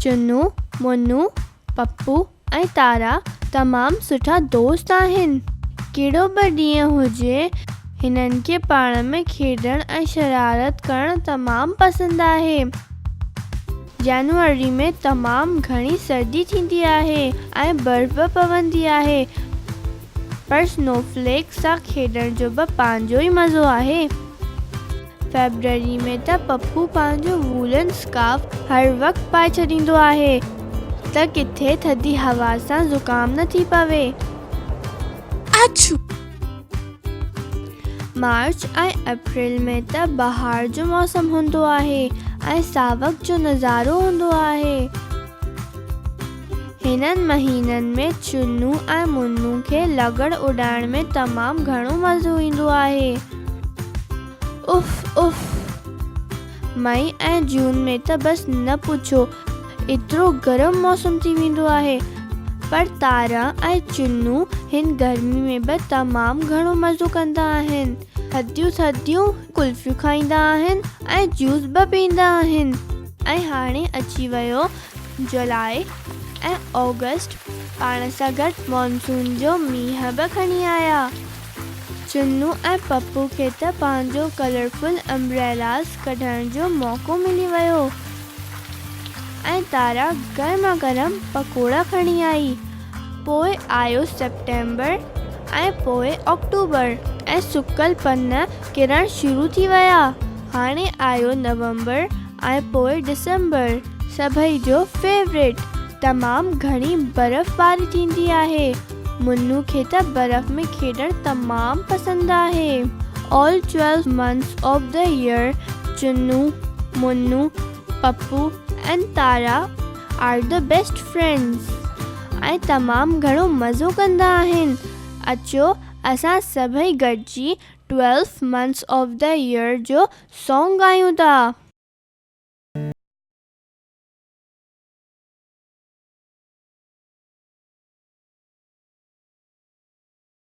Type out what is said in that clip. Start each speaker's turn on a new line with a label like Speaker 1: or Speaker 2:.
Speaker 1: چنو، منو، پپو ۽ تارا تمام سٺا دوست آهن. ڪهڙو به ڏينهن هجي، هنن کي پاڻ ۾ کيڏڻ ۽ شرارت ڪرڻ تمام پسند آهي. جانوري ۾ تمام گهڻي سردي ٿيندي آهي ۽ برف به پوندي آهي، پر سنوفليڪ سان کيڏڻ جو به پنهنجو ئي مزو آهي. فيبروري ۾ ته پپو پنهنجو وولن اسڪارف هر وقت پائي ڇڏيندو آهي ته ڪٿي ٿڌي هوا سان زڪام نه ٿي پوي. مارچ ۽ اپريل ۾ ته بهار جو موسم هوندو آهي ۽ ساوڪ جو نظارو هوندو آهي. هنن مهينن ۾ چنو ۽ منو کي لغڙ اڏائڻ ۾ تمام گهڻو مزو ايندو آهي. اف اف. مئي ۽ جون ۾ ته بس نه پڇو ايترو گرم موسم ٿي ويندو آهي. پر تارا ۽ چنو هن گرمي ۾ به تمام گهڻو مزو ڪندا آهن. ٿڌيون ٿڌيون قلفيون کائيندا آهن ۽ جوس به پيئندا آهن. ۽ هاڻي اچي ويو جولاء ۽ آگسٽ پاڻ سان گڏ مانسون جو مينهن به کڻي آيا. چنو ۽ پپو کي ته پنهنجو ڪلرفل امبريلاز ڪڍڻ جو موقعو ملي ويو ۽ تارا گرما گرم پڪوڙا کڻي آئي. پوء آيو سيپٽمبر ۽ پوء آڪٽوبر ۽ سڪل پن ڪرڻ شروع ٿي ويا. هاڻي آيو نومبر ۽ پوء ڊسمبر سڀئي جو فيوريٽ. تمام گهڻي برف باري ٿيندي آهي. منو کي ته برف ۾ کيڏڻ تمام پسند آهي. All 12 months of the year Chanu, Manu, Pappu ۽ Tara are the best friends ۽ تمام گهڻو مزو ڪندا آهن. اچو اسان سڀئي گڏجي 12 منٿس آف the year جو سانگ ڳايون ٿا.